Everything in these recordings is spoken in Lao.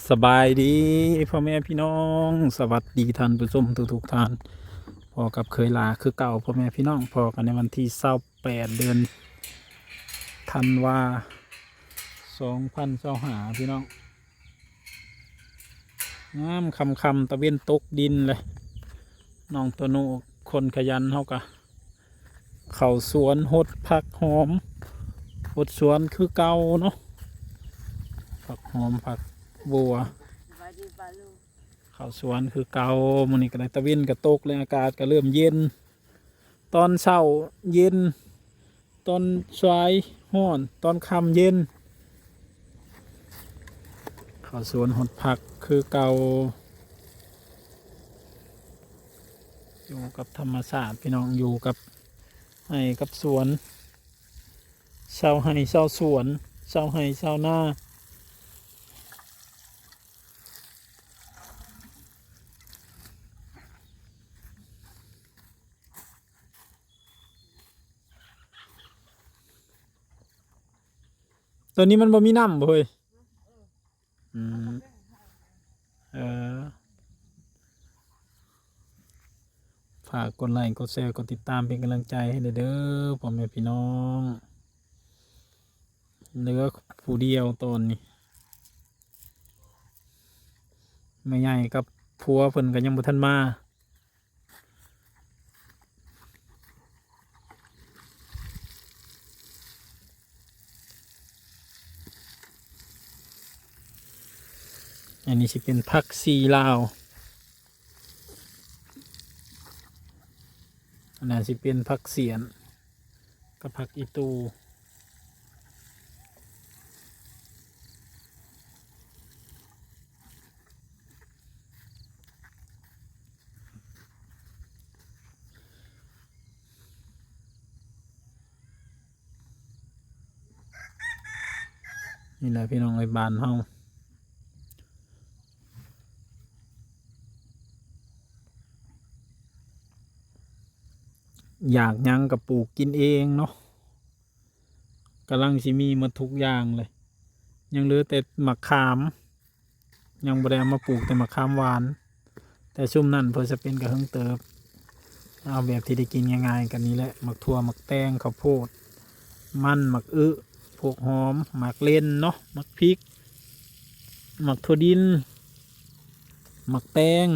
ສະບາຍດີພໍ່ແມ່ພີ່ນ້ອງ ສະຫວັດດີທ່ານຜູ້ຊົມທຸກໆທ່ານ. ພໍ້ກັບເຄີຍຫຼ້າຄືເກົ່າພໍ່ແມ່ພີ່ນ້ອງ, ພໍ້ກັນໃນວັນທີຊາວແປດ ເດືອນທັນວາ ສອງພັນຊາວຫ້າ ພີ່ນ້ອງ. ງາມຄ່ຳໆ ຕາເວັນຕົກດິນເລີຍ. ນ້ອງໂຕໂນຄົນຂະຫຍັນເຮົາກະ ເຂົ້າສວນຫົດຜັກຫອມ ຫົດສວນຄືເກົ່າເນາະ, ຜັກຫອມຜັກບົວ. ເຂົ້າສວນຄືເກົ່າ. ມື້ນີ້ກະໄດ້ ຕາເວັນກະຕົກແລ້ວ ອາກາດກະເລີ່ມເຢັນ, ຕອນເຊົ້າເຢັນ ຕອນສາຍຮ້ອນ ຕອນຄ່ຳເຢັນ. ເຂົ້າສວນຫົດຜັກຄືເກົ່າ. ຢູ່ກັບທຳມະຊາດພີ່ນ້ອງ, ຢູ່ກັບໄຮ່ກັບສວນ, ຊາວໄຮ່ຊາວສວນ, ຊາວໄຮ່ຊາວນາ. ໂຕນີ້ມັນບໍ່ມີນ້ຳບໍ່ເຮີ້ຍ? ອືມ ເອີ ຝາກກົດໄລ ກົດແຊ ກົດຕິດຕາມເປັນກຳລັງໃຈໃຫ້ແດ່ເດີ ພໍ່ແມ່ພີ່ນ້ອງ. ເຫຼືອຜູ້ດຽວຕອນນີ້, ແມ່ໃຫຍ່ກັບຜົວເພິ່ນກໍຍັງບໍ່ທັນມາ. ອັນນີ້ຊິເປັນຜັກຊີລາວ, ອັນນັ້ນຊິເປັນຜັກສຽນ ກັບຜັກອີ່ຕູ່. ນີ້ແຫຼະພີ່ນ້ອງເອີຍ ບ້ານເຮົາ ຢາກຫຍັງກໍປູກກິນເອງເນາະ. ກຳລັງຊິມີໝົດທຸກຢ່າງເລີຍ, ຍັງເຫຼືອແຕ່ໝາກຂາມ ຍັງບໍ່ໄດ້ເອົາມາປູກ ແຕ່ໝາກຂາມຫວານ, ແຕ່ຊຸມນັ້ນເພິ່ນຈະເປັນກະເຫິງເຕີບ. ເອົາແບບທີ່ໄດ້ກິນງ່າຍໆ ກັນນີ້ແຫຼະ ໝາກຖົ່ວ ໝາກແຕງ ເຂົ້າໂພດ ມັນ ໝາກອຶ ພວກຫອມ ໝາກເລັ່ນເນາະ ໝາກພິກ ໝາກຖົ່ວດິນ ໝາກແຕງ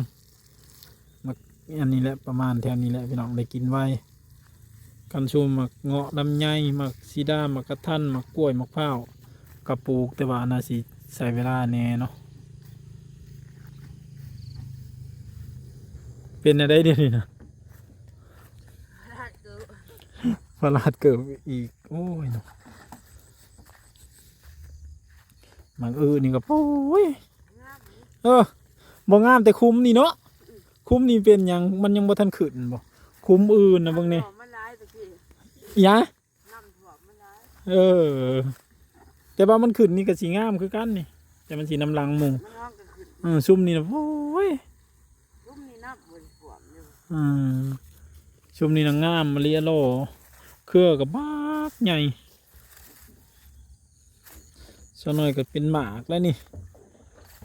ໝາກ ອັນນີ້ແຫຼະ ປະມານແຖວນີ້ແຫຼະພີ່ນ້ອງ ໄດ້ກິນໄວ. ຄັນຊຸມໝາກເງາະ ລຳໄຍ ໝາກສີດາ ໝາກກະທັນ ໝາກກ້ວຍ ໝາກພ້າວ ກະປູກ, ແຕ່ວ່າໜ້າຊິໃຊ້ເວລາແດ່ເນາະ. ເປັນແນວໃດດຽວນີ້ນະ? ພະລາດເກີບ ພະລາດເກີບອີກ. ໂອ້ຍເນາະ ໝາກອຶນີ້ກໍ ໂອ້ຍ ງາມ ເອີ ບໍ່ງາມແຕ່ຄຸ້ມນີ້ເນາະ. ຄຸ້ມນີ້ເປັນຫຍັງ ມັນຍັງບໍ່ທັນຂຶ້ນບໍ່? ຄຸ້ມອື່ນນະເບິ່ງນີ້ ນ້ຳຖ້ວມມັນຫຼາຍຕະກີ້ ຫຍັງ? ນ້ຳຖ້ວມມັນຫຼາຍ. ເອີ ແຕ່ວ່າມັນຂຶ້ນນີ້ກໍຊິງາມຄືກັນນີ້, ແຕ່ມັນຊິນຳຫຼັງໝູ່. ມັນຮ້ອງກໍຂຶ້ນ. ເອີ ຊຸມນີ້ນະ ໂອ້ຍ ຊຸມນີ້ນ້ຳບໍ່ໄດ້ຖ້ວມຢູ່. ເອີ ຊຸມນີ້ນະງາມມະລິອະລໍ, ເຄືອກໍບັກໃຫຍ່. ສາວນ້ອຍກໍເປັນໝາກແລ້ວນີ້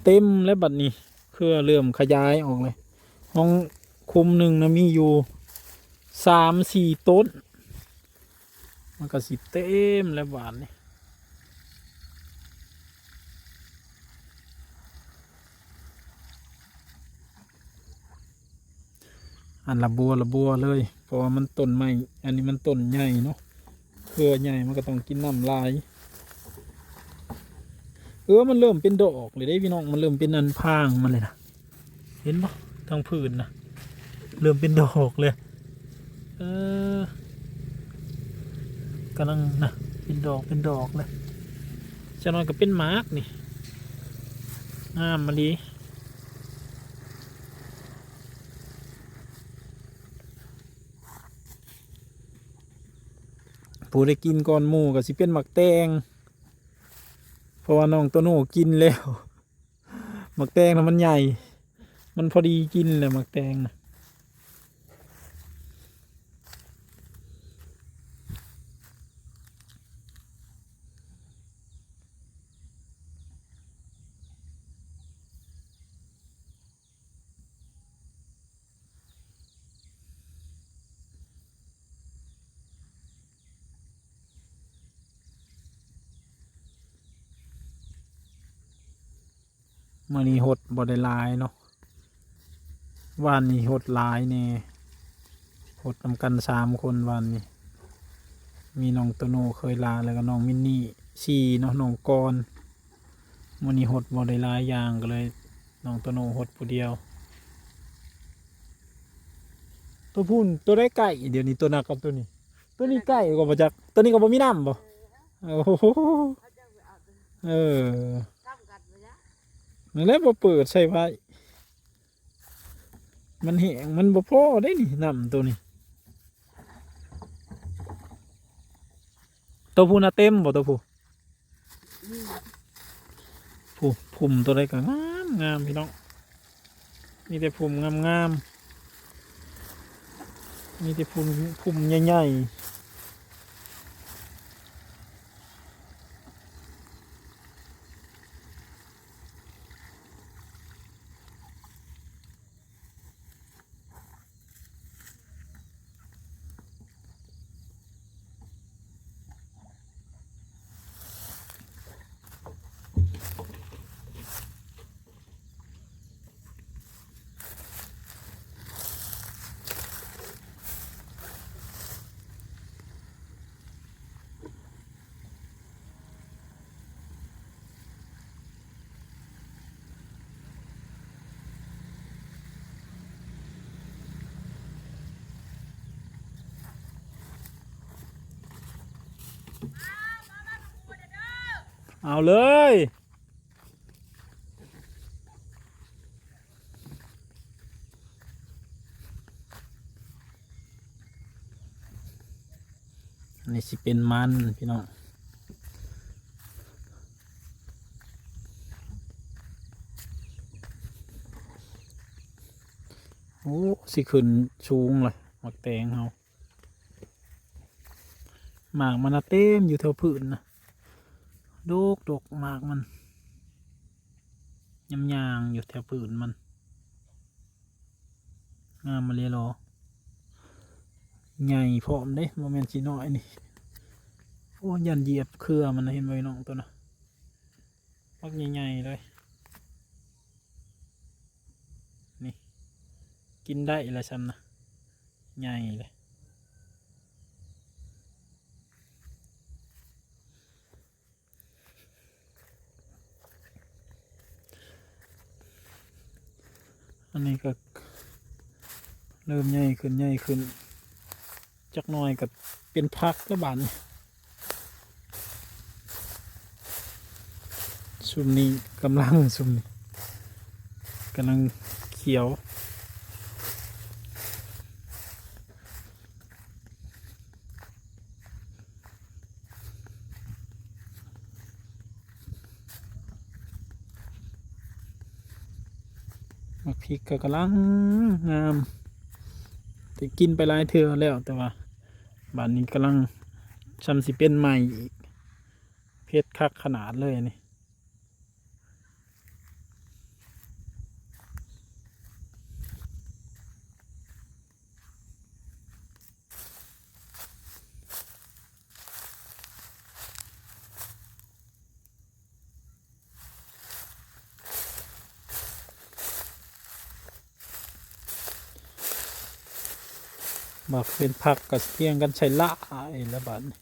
ເຕັມແລ້ວບັດນີ້ ເຄືອເລີ່ມຂະຫຍາຍອອກເລີຍ. ຫ້ອງຄຸ້ມໜຶ່ງນະມີຢູ່ສາມສີ່ຕົ້ນ, ມັນກໍຊິເຕັມແລ້ວບາດນີ້. ອັນລະບົວລະບົວເລີຍ ເພາະວ່າມັນຕົ້ນໄມ້ ອັນນີ້ມັນຕົ້ນໃຫຍ່ເນາະ ເຄືອໃຫຍ່ມັນກໍຕ້ອງກິນນ້ຳຫຼາຍ. ເອີ ມັນເລີ່ມເປັນດອກເລີຍເດ້ພີ່ນ້ອງ, ມັນເລີ່ມເປັນອັນພາງມັນເລີຍນະ ເຫັນບໍ່? ທາງພື້ນນະ ເລີ່ມເປັນດອກເລີຍ. ເອີ ກຳລັງນະ ເປັນດອກເປັນດອກເລີຍ, ຈັກໜ້ອຍກໍເປັນໝາກນີ້ ງາມມະລີ. ຜູ້ໄດ້ກິນກ່ອນໝູ່ກໍຊິເປັນໝາກແຕງ ເພາະວ່ານ້ອງໂຕໂນ່ກິນແລ້ວ. ໝາກແຕງນະມັນໃຫຍ່ ມັນພໍດີກິນແຫຼະໝາກແຕງນະ. ເ ມື້ນີ້ຫົດບໍ່ໄດ້ຫຼາຍເນາະ ວານນີ້ຫົດຫຼາຍແດ່ ຫົດນຳກັນສາມຄົນວານນີ້ ມີນ້ອງໂຕໂນເຄີຍລາ ແລ້ວກໍນ້ອງມິນນີ້ ສີ່ເນາະ ນ້ອງກອນ. ມື້ນີ້ຫົດບໍ່ໄດ້ຫຼາຍຢ່າງ ກໍເລີຍນ້ອງໂຕໂນຫົດຜູ້ດຽວ. ຕົວພຸ້ນ ຕົວໃດໃກ້ ດຽວນີ້ຕົວໜັກກັບຕົວນີ້ ຕົວນີ້ໃກ້ກວ່າບໍ່ຈັກ ຕົວນີ້ກໍບໍ່ມີນ້ຳບໍ່? ໂອ້ໂຫ ເອີ ນັ້ນແຫຼະ ບໍ່ເປີດໃສ່ໄວ້ ມັນແຫ້ງ ມັນບໍ່ພໍເດ້ນີ້ ນ້ຳຕົວນີ້. ຕົວພຸ້ນນະເຕັມບໍ່ ຕົວຜູ້? ຜູ້ ພຸ້ມຕົວໃດກໍງາມໆ ພີ່ນ້ອງ ມີແຕ່ພຸ້ມງາມໆ ມີແຕ່ພຸ້ມ ພຸ້ມໃຫຍ່ໆ. ເອົາເລີຍ. ອັນນີ້ຊິເປັນມັນ ພີ່ນ້ອງ. ໂອ້ ຊິຂຶ້ນສູງລະ ໝາກແຕງເຮົາ. ໝາກມັນນະເຕັມຢູ່ແຖວພື້ນນະ ດົກໆ ໝາກມັນ ຍາມຍ່າງຢູ່ແຖວພື້ນມັນ ງາມມາເລີຍເນາະ ໃຫຍ່ພ້ອມເດ້ ບໍ່ແມ່ນຊິນ້ອຍນີ້. ໂອ້ ຢ້ານຢຽບເຄືອມັນນະ ເຫັນບໍ່ພີ່ນ້ອງ ຕົວນະ ບັກໃຫຍ່ໆ ເລີຍ. ນີ້ ກິນໄດ້ລະຊ່ຳນະ ໃຫຍ່ເລີຍ. ອັນນີ້ກໍເລີ່ມໃຫຍ່ຂຶ້ນ ໃຫຍ່ຂຶ້ນ ຈັກໜ່ອຍກໍເປັນຜັກແລ້ວບາດນີ້. ຊຸມນີ້ກຳລັງ ຊຸມນີ້ກຳລັງຂຽວ. ໝາກພິກກໍກຳລັງງາມ ແຕ່ກິນໄປຫຼາຍເທື່ອແລ້ວ ແຕ່ວ່າບາດນີ້ກຳລັງຊ່ຳຊິເປັນໃໝ່ອີກ ເຜັດຄັກຂະໜາດເລີຍນີ້. ມາເປັນຜັກກໍສຽງກັນໃສ່ຫຼາຍແລ້ວບາດນີ້.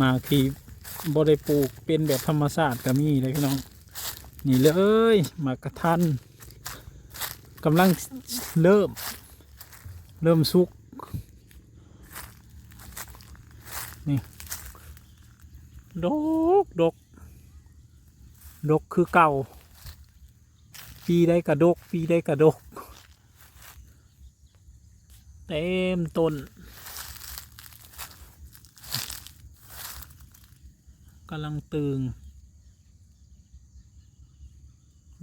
ໝາກທີ່ບໍ່ໄດ້ປູກເປັນແບບທຳມະຊາດກໍມີເດ້ພີ່ນ້ອງ. ນີ້ເລີຍ ໝາກກະທັນ ກຳລັງເລີ່ມ ເລີ່ມສຸກ. ນີ້ ດົກ ດົກ ດົກຄືເກົ່າ ປີໃດກະດົກ ປີໃດກະດົກ. ເຕັມຕົ້ນ ກຳລັງຕຶງ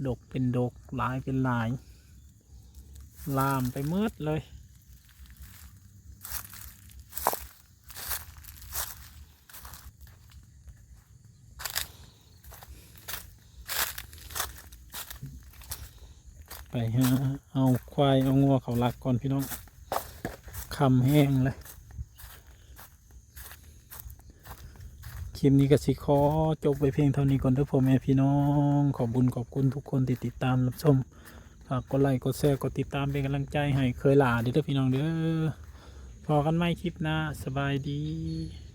ດົກເປັນດົກ ຫຼາຍເປັນຫຼາຍ ລາມໄປໝົດເລີຍ. ໄປຫາເອົາຄວາຍເອົາງົວເຂົ້າລັກກ່ອນພີ່ນ້ອງ ຄ່ຳແຮງເລີຍ. ຄລິບນີ້ກໍຊິຂໍຈົບໄວ້ພຽງເທົ່ານີ້ກ່ອນເດີພໍ່ແມ່ພີ່ນ້ອງ. ຂອບບຸນຂອບຄຸນທຸກຄົນທີ່ຕິດຕາມຮັບຊົມ. ຝາກກົດໄລກົດແຊ ກົດຕິດຕາມເປັນກຳລັງໃຈໃຫ້ເຄີຍຫຼ້າເດີພີ່ນ້ອງເດີ. ພໍ້ກັນໃໝ່ຄລິບໜ້າ. ສະບາຍດີ.